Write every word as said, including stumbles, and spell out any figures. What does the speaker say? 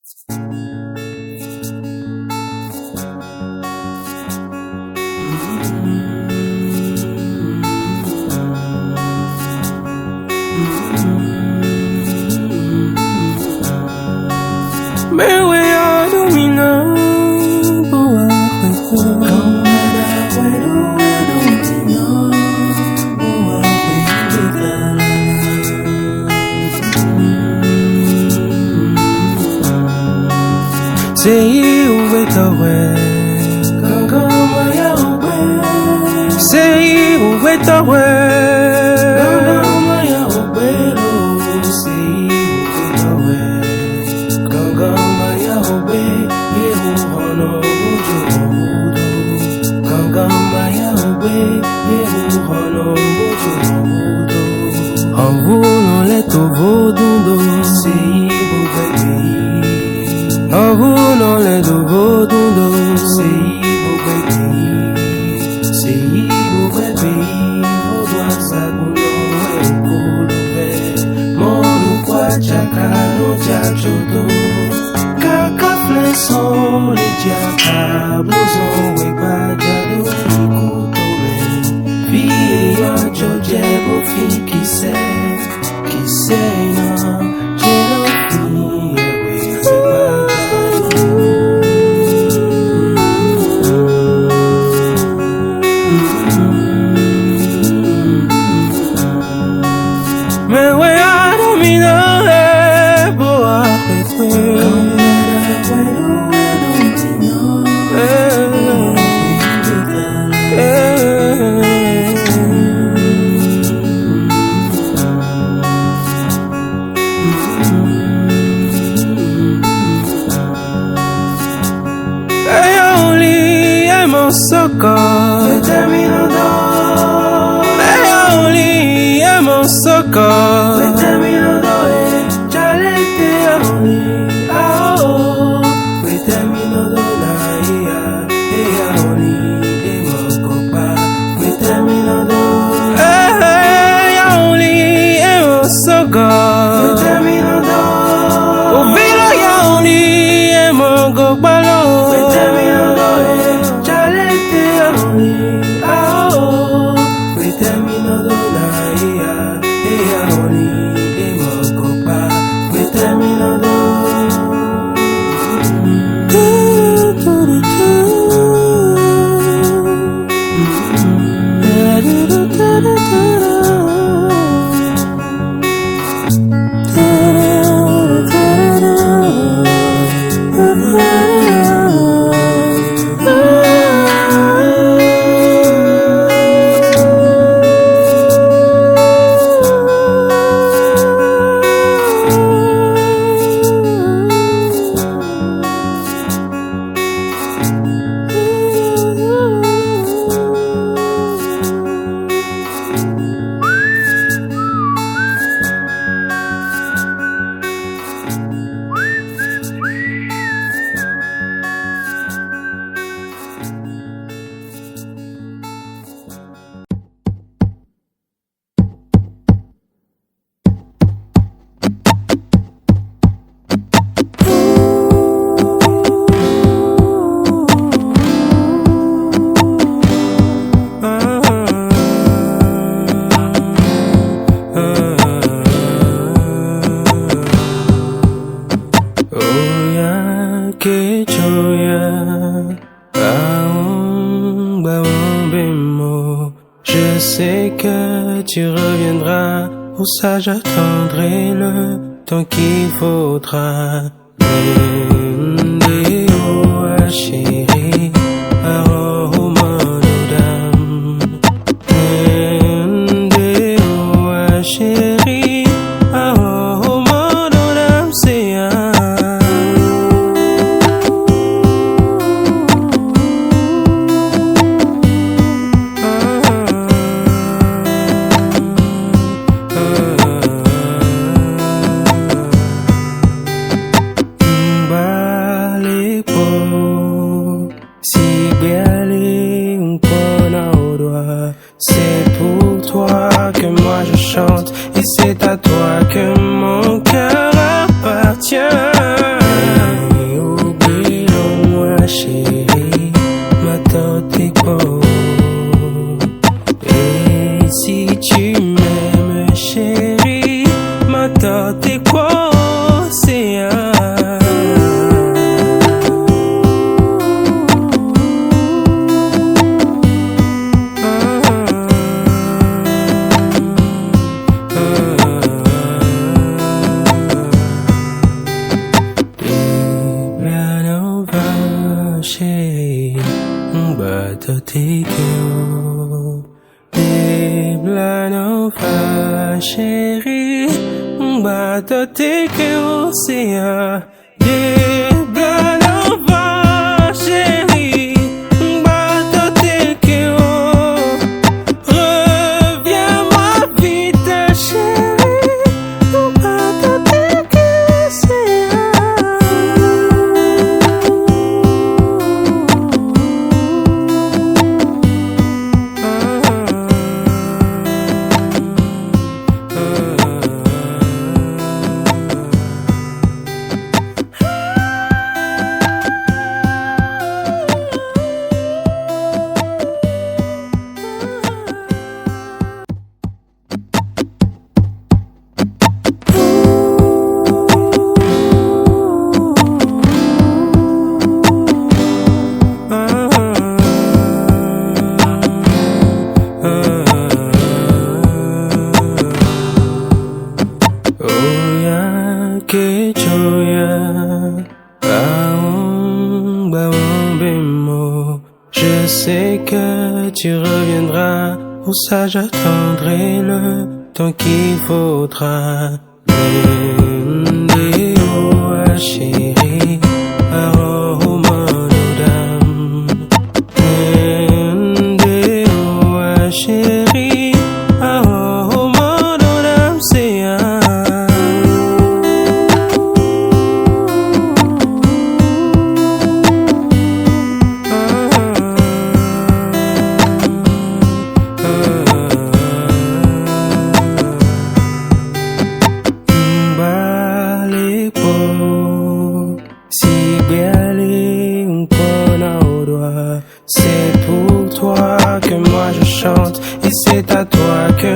Mɛ we ɔ́ ɖo mì ná bó wá xwetɔ́. Seyi ugbe tɔhwe. Seyi ugbe tɔhwe. Seyi ugbe tɔhwe. Gangan maya ogbe, ye hu hɔnɔ bujo hudo. Gangan maya ogbe, ye hu hɔnɔ bujo hudo. Hɔnvunɔ lɛ to vodun do. Seyi bo gbɛgbɛ yi. Hɔnvunɔ lɛ do vodun do. Seyi bo gbɛgbɛ yi. Seyi bo gbɛgbɛ yi. Vodun asagunɔ wɛ kolo vɛ. Mɔnu kwa jaka no ja jodo. Kaka flɛ sɔn le jaka bozɔn we gba ja do ikuto mɛ. Vi eyɔ jo jɛ bo fi kisɛ. Kisɛ na jɛ na fi ewe gba ja do. Mɛ we ɔ́ ɖo mì ná ebo axwekwe. Eya oli emo soko. Eya oli emo soko. Eya oli emo soko. Ovilo ya oli emo gokpalo. Oya, kechoya, aum, bawum, bemo. Je sais que tu reviendras. Pour ça, j'attendrai le temps qu'il faudra. Nde oa chérie, aroma dodam. Nde oa chérie, aroma dodam sea. Mbale po. Toteke o, debla nɔ va, chéri. Ngba toteke o, sea. Debla nɔ va, chéri. Ngba toteke o. Reviens-moi vite, chérie. Ngba toteke, sea. Oya, kejoya, baon, baon, bemo. Je sais que tu reviendras, pour ça j'attendrai le temps qu'il faudra. Nende oa, chéri, aroma dodam. Nende oa, chéri, aroma dodam, sea. Mbale po, si bwele un kona odwa. C'est pour toi que moi je chante et c'est à toi que